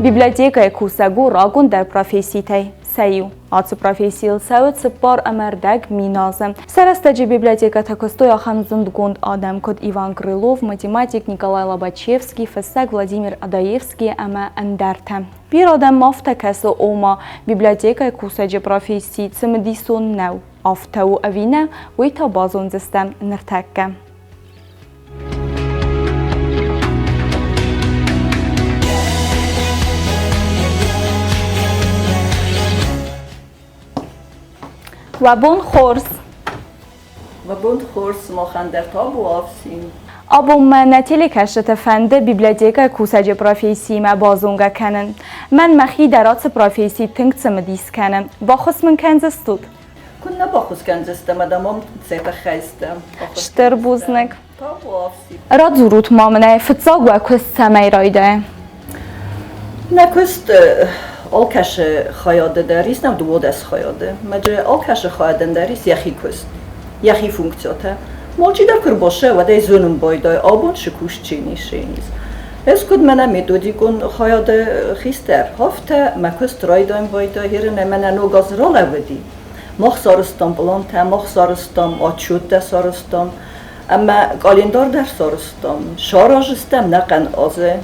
Библиотекӕйы кусӕг у рагондӕр професситӕй сӕ иу. Ацы профессийыл цӕуы 44,5 азы. Сӕ рӕстӕджы библиотекӕтӕ куыстой ахӕм зындгонд адӕм, куыд Иван Крылов, математик Николай Лобачевский, фыссӕг Владимир Адаевский ӕмӕ ӕндӕртӕ. Бирӕ адӕм афтӕ кӕсы, ома библиотекӕйы кусӕджы професси цымыдисон нӕу. Афтӕ у ӕви нӕ, уый та базондзыстӕм ныртӕккӕ. Уӕ бон хорз! Уӕ бон хорз, сымахӕн дӕр табуафсин. Абон мӕ нӕ телекӕсджыты фӕнды библиотекӕйы кусӕджы профессиимӕ базонгӕ кӕнын. Мӕн мӕхи дӕр ацы професси тынг цымыдис кӕны. Баххуыс мын кӕндзыстут? Куыннӕ баххуыс кӕндзыстӕм, адӕмон цӕтӕххӕйстӕм. Стыр бузныг. Радзурут ма мын ӕй, фыццаг уӕ куыст цӕмӕй райдайы? Нӕ куыст алкӕцы хайады дӕр ис, нӕу 12 хайады. Мӕджы алкӕцы хайадӕн дӕр ис йӕхи куыст, йӕхи функциятӕ. Алчидӕр куы рбасса, уӕд ӕй зонын байдайы, абон цы куыст чи ис, ис. Ӕз куыд мӕнӕ методикон хайады хистӕр, афтӕ мӕ куыст райдайын байдайы, ӕмӕ нӕ ног аз ралӕууыди. Мах сарӕзтам пълантӕ, мах сарӕзтам отчеттӕ сарӕзтам ӕмӕ къӕлиндар дӕр сарӕзтам. Сараздзыстӕм нӕхъӕн азы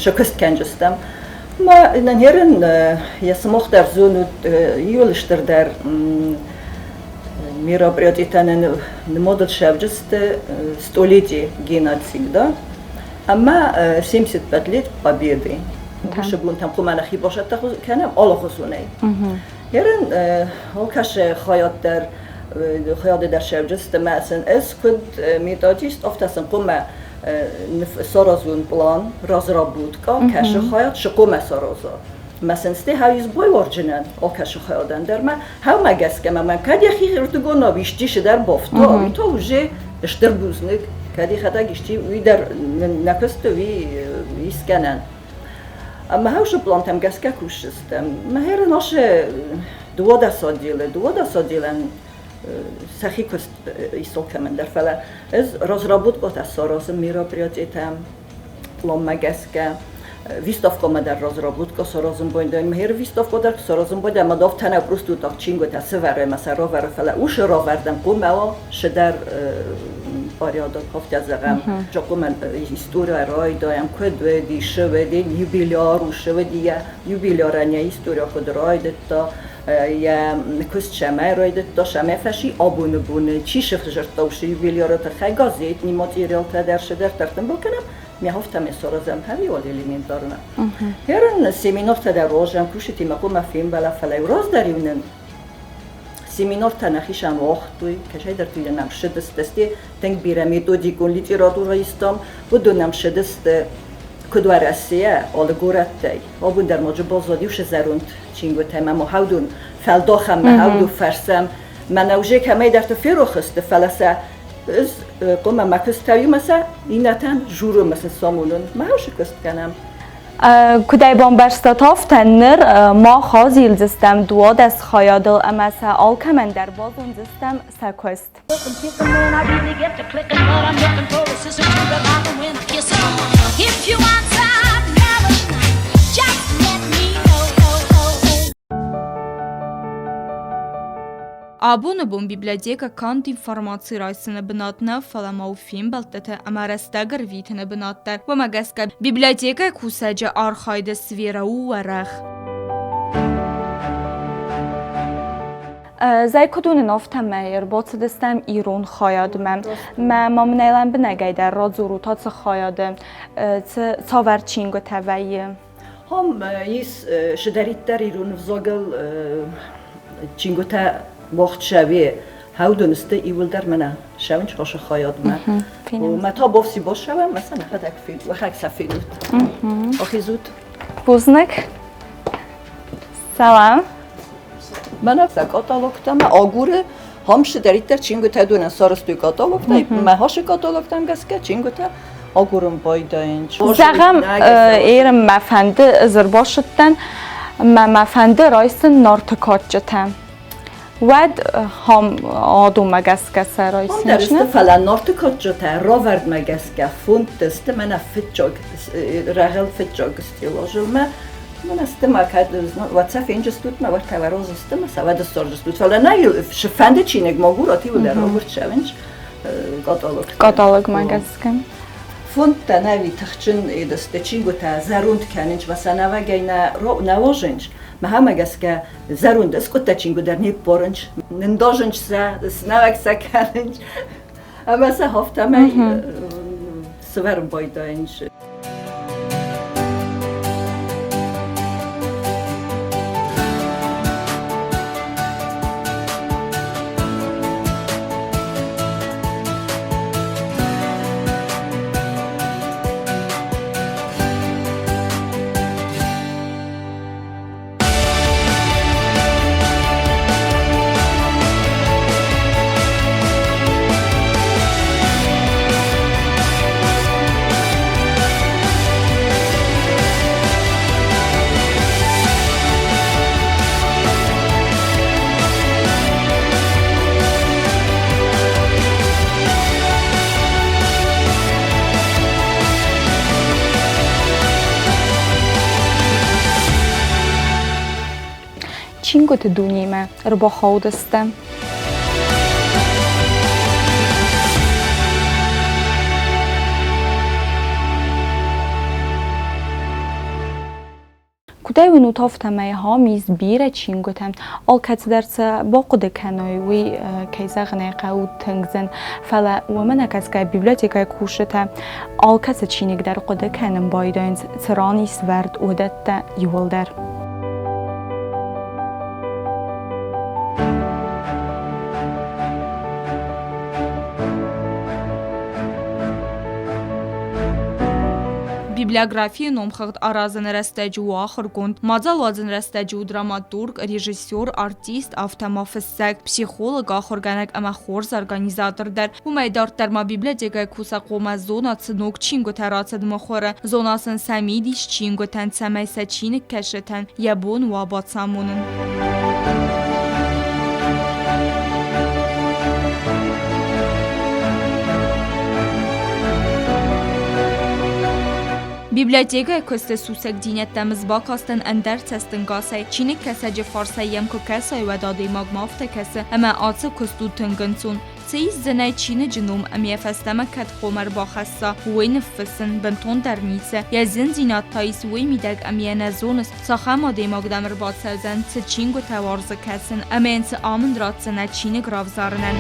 цы куыст кӕндзыстӕм. Ма нӕ йӕ сымах дӕр зонут, иуыл стырдӕр мероприятитӕ нын нымадыл сӕвджысты столетие геноцид, да? Ӕмӕ 75 лет Победы. Уыцы бонтӕм хъуамӕ нӕхи бацӕттӕ кӕнӕм алыхуызонӕй. Ерын алкӕцы хайад дӕр хайады дӕр сӕвджысты мӕ сын ӕз куыд методист, афтӕ сын хъуамӕ саразон план, разработка, кӕцы хайад цы хъуамӕ сараза. Мӕ сын сте хауиз байуарджынӕн алкӕцы хайадӕн дӕр мӕ хӕумӕ гӕсгӕ мӕ кӕд йӕхи рдыгонау исчи цыдӕр бафта, уый та уже стыр бузныг, кӕд йӕхӕдӕг исчи уый дӕр нӕ куысты, уый искӕнӕн. Ӕмӕ хӕусы плантӕм гӕсгӕ кусдзыстӕм. Мӕ наше 12 отделы, 12 отделӕн сӕхи куыст исол кӕмӕндӕр, фӕлӕ ӕз разработкӕтӕ саразын мероприятийтӕм, планмӕ гӕсгӕ. Выставкӕмӕ дӕр разработка саразын байдайын. Мӕ выставка дӕр саразын байдайын, ӕмӕ афтӕ нӕ просто так чингуытӕ сывӕры ӕмӕ сӕ равӕры, фӕлӕ уышы равӕрдӕн хъуамӕ уа цыдӕр порядок, афтӕ зӕгъӕм. Хъуамӕ история райдайӕм, куыд уыди, цы уыди, юбиляр у, цы уыди, йӕ юбилярӕн йӕ история куыд райдыдта, йӕ куыст цӕмӕй райдыдта, цӕмӕй фӕци абоны боны, чи сывзӕрдта уыцы юбиляры тыххӕй газетни материалтӕ дӕр цыдӕртӕ ӕртымбыл кӕнӕм, ме афтӕмӕй саразӕм ӕви элементарно. Херын семинартӕ дӕр уарзӕм, кусджытимӕ хъуамӕ фембӕлӕм, фӕлӕ иу раздӕр-иу нын семинартӕ нӕхицӕн уагътой, кӕцӕйдӕрты нӕм ссыдысты, стӕй тынг бирӕ методикон литературӕ истам, уыдон нӕм ссыдысты куыд Уӕрӕсейӕ, алы горӕттӕй. Абон дӕр ноджы баззад иу зӕронд чингуытӕ ӕмӕ ма хӕудон фӕлдахӕм, мӕ хӕудон фӕрсӕм. Мӕнӕ уже кӕмӕйдӕрты ферох сты, фӕлӕ сӕ ӕз хъуамӕ мӕ куыст кӕуимӕ сӕ иннӕтӕн журы сын самонын. Мӕ хӕусы куыст кӕнӕм. Куыдӕй бамбӕрстат, афтӕ ныр мах азилдзыстӕм 12 хайадыл ӕмӕ сӕ алкӕмӕн дӕр базондзыстӕм сӕ куыст. Абоны бон библиотекӕ канд информаци райсыны бынат нӕ, фӕлӕ ма у фембӕлдтыты ӕмӕ рӕстӕг ӕрвитыны бынат дӕр. Уымӕ гӕсгӕ библиотекӕйы кусӕджы архайды сферӕ у уӕрӕх. Зӕй куыд уынын, афтӕмӕй ӕрбацыдыстӕм ирон хайадмӕ. Мӕ ма мын ӕй лӕмбынӕгӕй дӕр радзурут ацы хайады, цавӕр чингуытӕ вӕййы? Хом ис цыдӕриддӕр ирон ӕвзагыл чингуытӕ уагъд хӕудын сты иууылдӕр мӕнӕ ссӕуын чхосы хайадмӕ. Мӕ та бовси боссӕуӕм, мӕ сӕ нӕхӕдӕг уӕхӕг сӕ фенут. Ахизут. Бузныг. Салам. Мӕнӕ сӕ каталогтӕ мӕ агуры, хам цыдӕриддӕр чингуытӕ донӕн сарӕзтой каталогтӕ, мӕ хасы каталогтӕм гӕсгӕ чингуытӕ агурын байдайын. Зӕгъӕм, ерын мӕ фӕнды ӕз ӕрбацыдтӕн, мӕ мӕ фӕнды райсын Нарты кадджытӕ. Уӕд хам адонмӕ гӕсгӕ сӕ Ам дӕр сты, фӕлӕ Нарты кадджытӕ равӕрдмӕ гӕсгӕ фондты сты мӕнӕ фыццаг рӕгъыл фыццаг стеллажылмӕ. Мӕнӕ сты ма кӕд уӕд сӕ фенджыстут мӕ уӕртӕ уӕрозысты мӕ сӕ уӕд ссардыстут. Фӕлӕ нӕ фӕнды чиныг мӕгуыр аты дӕр агуырд сӕвынч каталог. Каталогмӕ гӕсгӕ. Фондтӕ нӕви тыхджын едысты чингуытӕ зӕронд кӕнынч, ма сӕ нӕуӕгӕй нӕ нӕуазынч. Махӕмӕ гӕсгӕ зӕронд ӕскъуыдтӕ чингуы дӕр не ппарынч, нындазынч сӕ, снӕуӕг сӕ кӕнынч ӕмӕ сӕ афтӕмӕй сывӕрын байдайынч. Чингуыты дунемӕ ӕрбахаудысты. Куыдӕй уынут, афтӕмӕй ахӕм ис бирӕ чингуытӕ. Алкӕцыдӕр сӕ бахъуыды кӕной, уый, кӕй зӕгъын ӕй хъӕуы, тынг зын. Фӕлӕ уымӕ нӕ кӕсгӕ библиотекӕйы кусджытӕ алкӕцы чиныг дӕр хъуыды кӕнын байдайынц, цы ран ис вӕрд, уыдӕттӕ иууылдӕр. Библиографийы номхыгъд аразыны рӕстӕджы у ахуыргонд, мадзал уадзыны рӕстӕджы у драматург, режиссер, артист, афтӕ ма фыссӕг, психолог, ахуыргӕнӕг ӕмӕ хорз организатор дӕр. Уымӕй дарддӕр ма библиотекӕйы кусӕг хъуамӕ зона, цы ног чингуытӕ рацыд мыхуыры, зона сын сӕ мидис чингуытӕн, цӕмӕй сӕ чиныгкӕсджытӕн йӕ бон уа бацамонын. Библиотекӕйы куысты сусӕгдзинӕдтӕм ӕз бакастӕн ӕндӕр цӕстӕнгасӕй. Чиныгкӕсӕджы фарсӕй йӕм куы кӕсай, уӕд адӕймагмӕ афтӕ кӕсы, ӕмӕ ацы куыст у тынг ӕнцон. Цы исдзӕнӕй чиныджы ном ӕмӕ йӕ фӕстӕмӕ кӕд хъом ӕрбахӕсса, уый ныффыссын бынтондӕр ницы. Йӕ зындзинад та ис уый мидӕг ӕмӕ йӕ нӕ зоныс, цахӕм адӕймаг дӕм ӕрбацӕудзӕн, цы чингуытӕ уарзы кӕсын ӕмӕ йын цы амынд ратдзынӕ чиныг равзарынӕн.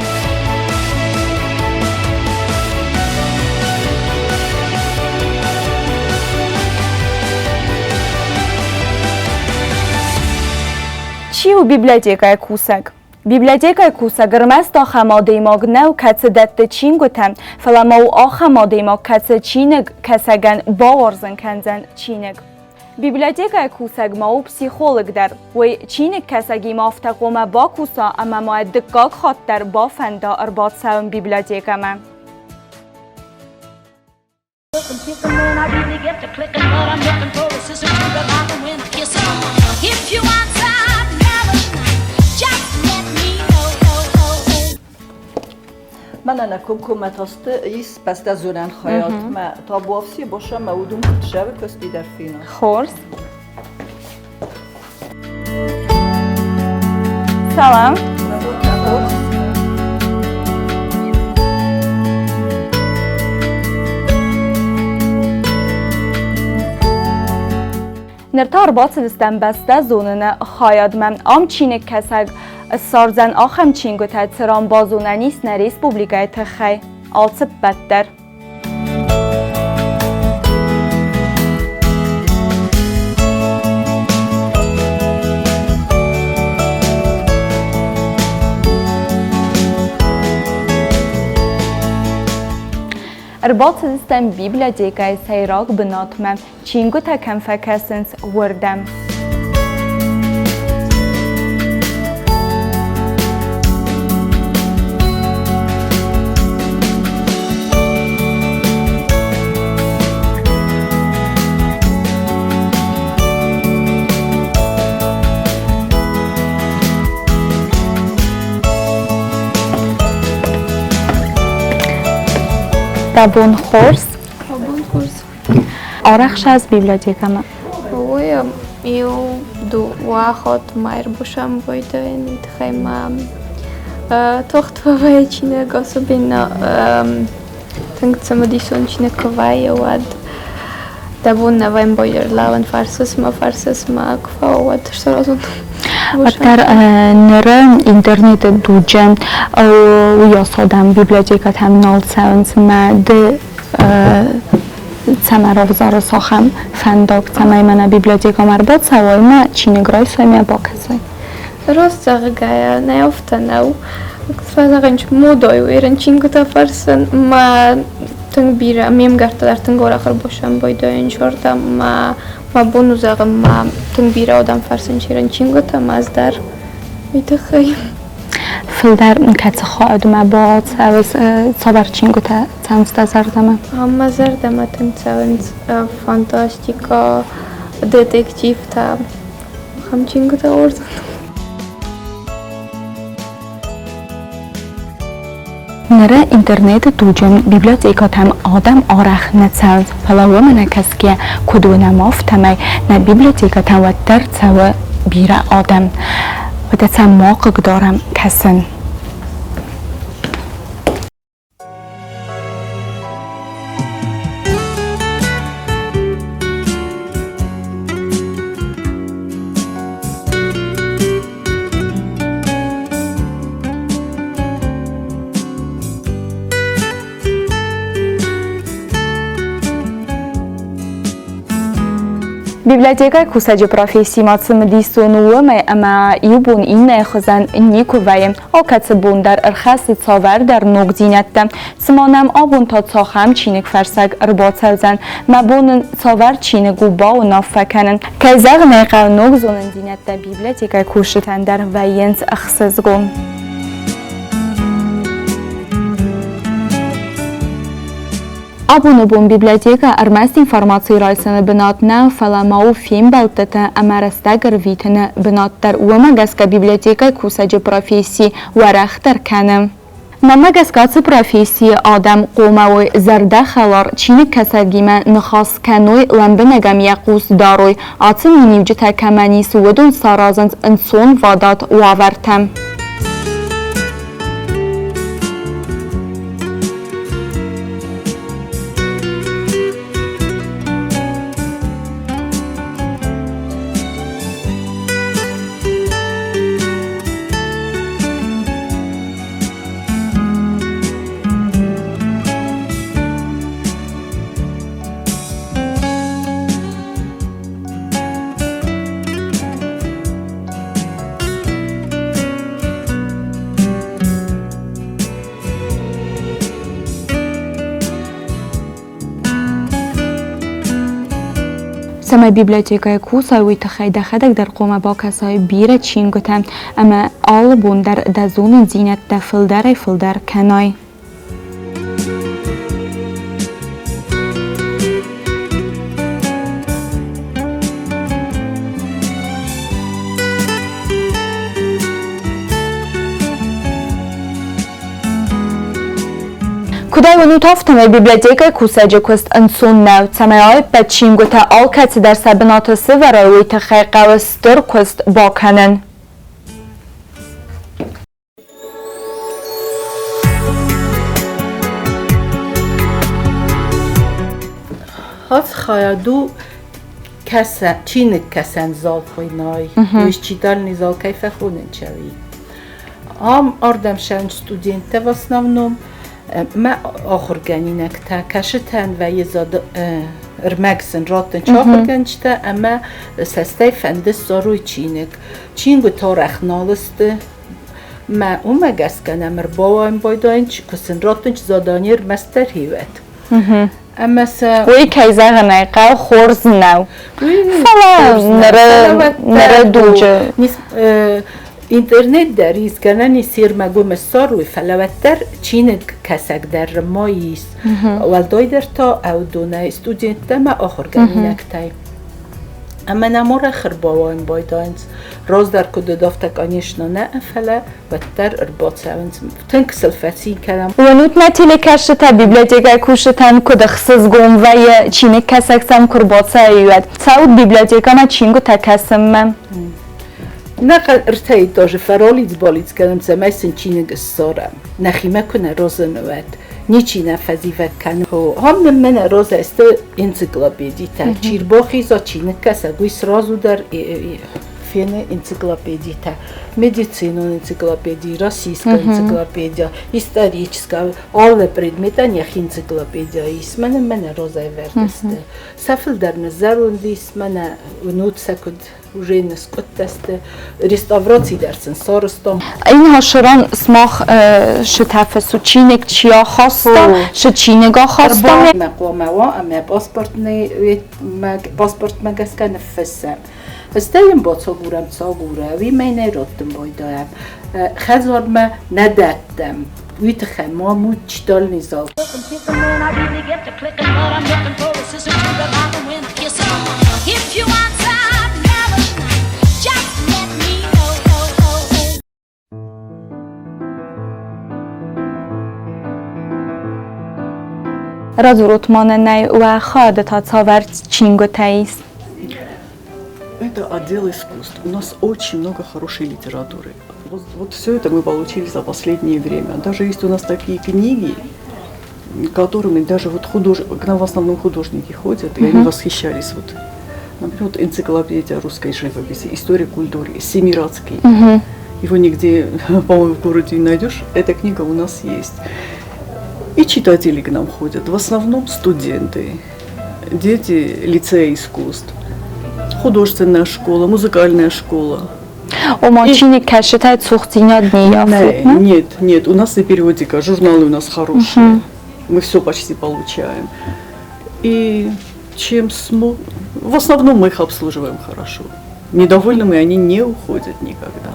Чи у библиотекӕйы кусӕг? Библиотекӕйы кусӕг ӕрмӕст ахӕм адӕймаг нӕу, кӕцы дӕтты чингуытӕ, фӕлӕ ма у ахӕм адӕймаг, кӕцы чиныг кӕсӕгӕн бауарзын кӕндзӕн чиныг. Библиотекӕйы кусӕг ма у психолог дӕр. Уый чиныгкӕсӕгимӕ афтӕ хъуамӕ бакуса ӕмӕ ма дыккаг хатт дӕр бафӕнда ӕрбацӕуын библиотекӕмӕ. Мӕнӕ нӕ комкоммӕ тасты ис бӕстӕзонӕн хайад. Мӕ табуафси боса мӕ уыдон куыд сӕвы куысти дӕр фена. Хорз. Салам. Ныр та ӕрбацыдыстӕм бӕстӕзоныны хайадмӕ. Ам чиныгкӕсӕг ссардзӕн ахӕм чингуытӕ, цыран базонӕн ис нӕ республикӕйы тыххӕй алцыппӕт дӕр. Ӕрбацыдыстӕм библиотекӕйы сӕйраг бынатмӕ. Чингуытӕ кӕм фӕкӕсынц, уырдӕм. Дӕ бон хорз. Бон хорз. Арӕхсӕз библиотекӕмӕ? Ой, иу дыууӕ хатт ма ӕрбусӕм войдӕн, уый тыххӕй ма тохт фӕвӕййы чиныг, особенно тынг цымыдисон чиныг куы вӕййы, уӕд дӕ бон нӕ вӕййы ӕрлӕууын фӕрсыс-ма, фӕрсыс-ма, куы фӕуа, уӕд саразон. Уӕддӕр ныры интернеты дуджы уыйас адӕм библиотекӕтӕм нал цӕуынц мӕ ды цӕмӕ равзарыс ахӕм фӕндаг, цӕмӕй мӕнӕ библиотекӕмӕ ӕрбацӕуай мӕ чиныг райсай мӕ бакӕсай? Раст зӕгъгӕйӕ, нӕ афтӕ нӕу. Фӕзӕгъынц, модой у ирон чингуытӕ фӕрсын мӕ тынг бирӕ, ме мгӕрттӕ дӕр тынг уӕрӕх ӕрбасӕмбӕлдӕн сӕрдӕм мӕ мӕ бон у зӕгъын, мӕ тынг бирӕ адӕм фӕрсынц ирон чингуытӕ, мӕ ӕз дӕр уый тыххӕй. Фылдӕр кӕцы хоӕдмӕ бацӕуыс, цавӕр чингуытӕ цӕуынц дӕ зӕрдӕмӕ? Мӕ зӕрдӕмӕ тынг цӕуынц фантастикӕ, детективтӕ, ахӕм чингуытӕ уарзын. Ныры интернеты дуджы библиотекӕтӕм адӕм арӕх нӕ цӕуынц, фӕлӕ уымӕ нӕ кӕсгӕйӕ, куыд уынӕм, афтӕмӕй нӕ библиотекӕтӕм уӕддӕр цӕуы бирӕ адӕм. Уӕдӕ сӕм ма хъыгдарӕм кӕсын. Библиотекӕйы кусӕджы профессимӕ цымыдисон у уымӕй, ӕмӕ иу бон иннӕйы хуызӕн никуы вӕййы. Алкӕцы бон дӕр ӕрхӕссы цавӕрдӕр ногдзинӕдтӕ. Цыма нӕм абон та цахӕм чиныгфӕрсӕг ӕрбацӕудзӕн, мӕ бон ын цавӕр чиныг у бауынаффӕ кӕнын. Кӕй зӕгъын ӕй хъӕуы, ног зонындзинӕдтӕ библиотекӕйы кусджытӕн дӕр вӕййынц ӕхсызгон. Абоны бон библиотекӕ ӕрмӕст информаци райсыны бынат нӕ, фӕлӕ ма у фембӕлдтытӕ ӕмӕ рӕстӕг ӕрвитыны бынат дӕр. Уымӕ гӕсгӕ библиотекӕйы кусӕджы професси уӕрӕхдӕр кӕны. Мӕнмӕ гӕсгӕ ацы профессийы адӕм хъуамӕ уой зӕрдӕхӕлар, чиныгкӕсӕгимӕ ныхас кӕной, лӕмбынӕг ӕм йӕ хъус дарой. Ацы миниуджытӕ кӕмӕн ис, уыдон саразынц ӕнцонвадат уавӕртӕ. Цӕмӕй библиотекӕйы кусай, уый тыххӕй дӕхӕдӕг дӕр хъуамӕ бакӕсай бирӕ чингуытӕ ӕмӕ алы бон дӕр дӕ зонындзинӕдтӕ фылдӕрӕй-фылдӕр кӕнай. Куыд ӕй уынут, афтӕмӕй библиотекӕйы кусӕджы куыст ӕнцон нӕу. Цӕмӕй ӕппӕт чингуытӕ алкӕцыдӕр сӕ бынаты сывӕрой, уый тыххӕй хъӕуы стыр куыст бакӕнын. Ацы у чиныгкӕсӕн зал хуыйнай, то есть читальный зал кӕй фӕхонынчӕуи. Ам ардӕм сӕн студенттӕ в основном, мӕ ахуыргӕнинӕгтӕ кӕсытӕн вӕййы ӕрмӕг сын раттын чи ахуыргӕнджытӕ ӕмӕ сӕ стӕй фӕнды ссарой чиныг. Чингуытӕ арӕх нал сты, мӕ уымӕ гӕсгӕ нӕм ӕрбауайын байдайын, куы сын раттын задание ӕрмӕстдӕр хивӕд. Ӕмӕ сӕ Уый, кӕй зӕгъын ӕй хъӕуы, хорз нӕу. Фӕлӕ ныры дуджы Интернет дӕр ис, гӕнӕн ис ӕрмӕгуымы ссарой, фӕлӕ уӕддӕр чиныгкӕсӕг дӕр ма ис. Уӕлдайдӕр та аудонӕй студенттӕ ӕмӕ ахуыргӕнинӕгтӕй. Ӕмӕ нӕм арӕх ӕрбауайын байдайынц. Раздӕр куыд уыд, афтӕ, конечно, нӕ, фӕлӕ уӕддӕр ӕрбацӕуынц. Тынг сыл фӕцин кӕнӕм. Уынут нӕ телекӕсджытӕ, библиотекӕйы кусджытӕн куыд ӕхсызгон вӕййы, чиныгкӕсӕг сӕм куы рбацӕуы, уӕд. Цӕут библиотекӕмӕ чингуытӕ кӕсынмӕ. Нӕ ӕртӕйы тоже фӕролиц-болиц кӕнӕм, цӕмӕй сын чиныг ссарӕм. Нӕхимӕ куы нӕ розыны, уӕд ничи нӕ фӕзивӕг кӕны. Ам нын мӕнӕ розӕ сты энциклопедитӕ. Чи рбахиза чиныгкӕсӕг, уый сразу дӕр фены энциклопедитӕ. Медицинон энциклопеди, российская энциклопедия, историческая, алы предметӕн йӕхи энциклопедия ис. Мӕнӕ мӕнӕ розӕй вӕрд сты. Сӕ фылдӕр ныззӕронд ис, мӕнӕ уынут сӕ куыд уже ныскъуыдтӕ сты. Реставраци дӕр сын сарӕзтам. Инхасыран смах шытӕфысу чиныг чи ахаста, шы чиныг ахаста. Мӕ хъуамӕ уа ӕмӕ паспортмӕ гӕсгӕ ныффыссӕм. Стӕй йын бацагурӕм цагурӕ, уый мӕ нӕ раттын байдайӕм. Хӕдзармӕ нӕ дӕттӕм. Уый тыххӕй мам у читальный зал. Радзурут ма нын ӕй, уӕ хъӕды та цавӕр чингуытӕ ис? Это отдел искусств. У нас очень много хорошей литературы. Вот, вот все это мы получили за последнее время. Даже есть у нас такие книги, которыми даже вот к нам в основном художники ходят, и они восхищались. Вот, например, вот энциклопедия русской живописи, история культуры, Семирадский. Его нигде, по-моему, в городе не найдешь. Эта книга у нас есть. И читатели к нам ходят, в основном студенты, дети лицея искусств, художественная школа, музыкальная школа. Ома чиныгкӕсджытӕй цухдзинад не ййафут, нӕ? Нет, нет, у нас и периодика, журналы у нас хорошие. Мы все почти получаем. И чем смог... В основном мы их обслуживаем хорошо. Недовольными они не уходят никогда.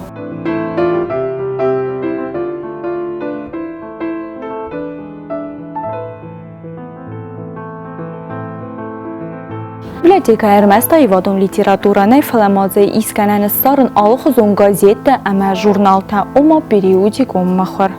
Библиотекӕ ӕрмӕст аивадон литературӕ нӕ, фӕлӕ ма дзы ис гӕнӕн ссарын алыхуызон газеттӕ ӕмӕ журналтӕ, ома периодикон мыхуыр.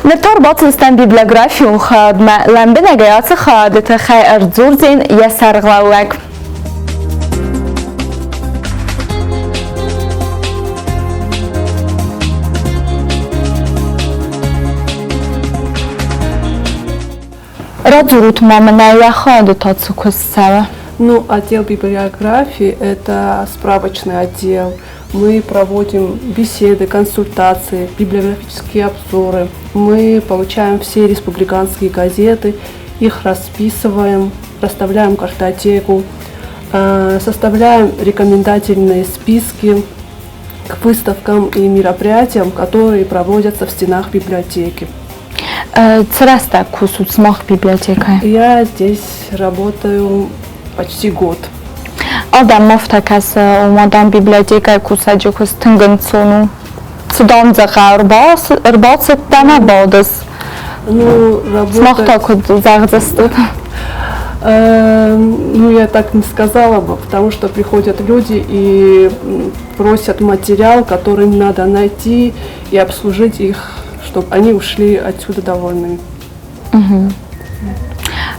Ныр та ӕрбацыдыстӕм библиографион хайадмӕ. Лӕмбынӕгӕй ацы хайады тыххӕй ӕрдзурдзӕн йӕ сӕргълӕууӕг. Радзурут ма мын ӕй, уӕ хайады та цы куыст цӕуы? Ну, отдел библиографии – это справочный отдел. Мы проводим беседы, консультации, библиографические обзоры. Мы получаем все республиканские газеты, их расписываем, расставляем картотеку, составляем рекомендательные списки к выставкам и мероприятиям, которые проводятся в стенах библиотеки. Цы рӕстӕг кусут сымах библиотекӕйы? Я здесь работаю почти год. Адӕм афтӕ кӕсы, ома дам библиотекӕйы кусӕджы куыст тынг ӕнцон у. Цы дам дзӕгъӕл ӕрбацыдтӕ ӕмӕ бадыс? Ну, Сымах та работать... куыд зӕгъдзыстут? Ну, я так не сказала бы, потому что приходят люди и просят материал, который им надо найти и обслужить их, чтобы они ушли отсюда довольными.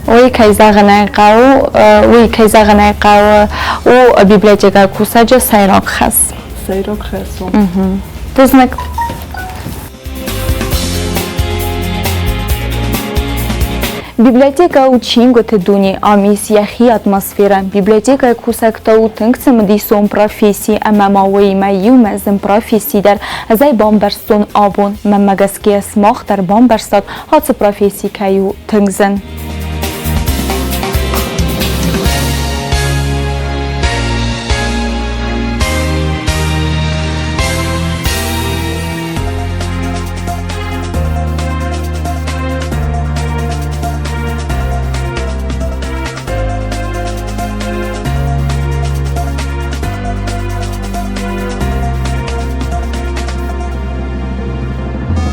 Уый, кӕй зӕгъын ӕй хъӕуы, уый, кӕй зӕгъын ӕй хъӕуы, у библиотекӕйы кусӕджы сӕйраг хӕс. Сӕйраг хӕс у. Бузныг. Библиотекӕ у чингуыты дуне, ам ис йӕхи атмосферӕ. Библиотекӕйы кусӕг та у тынг цымыдисон професси ӕмӕ ма уыимӕ иумӕ зын професси дӕр. Ӕз ӕй бамбӕрстон абон. Мӕнмӕ гӕсгӕ сымах дӕр бамбӕрстат, ацы професси кӕй у тынг зын.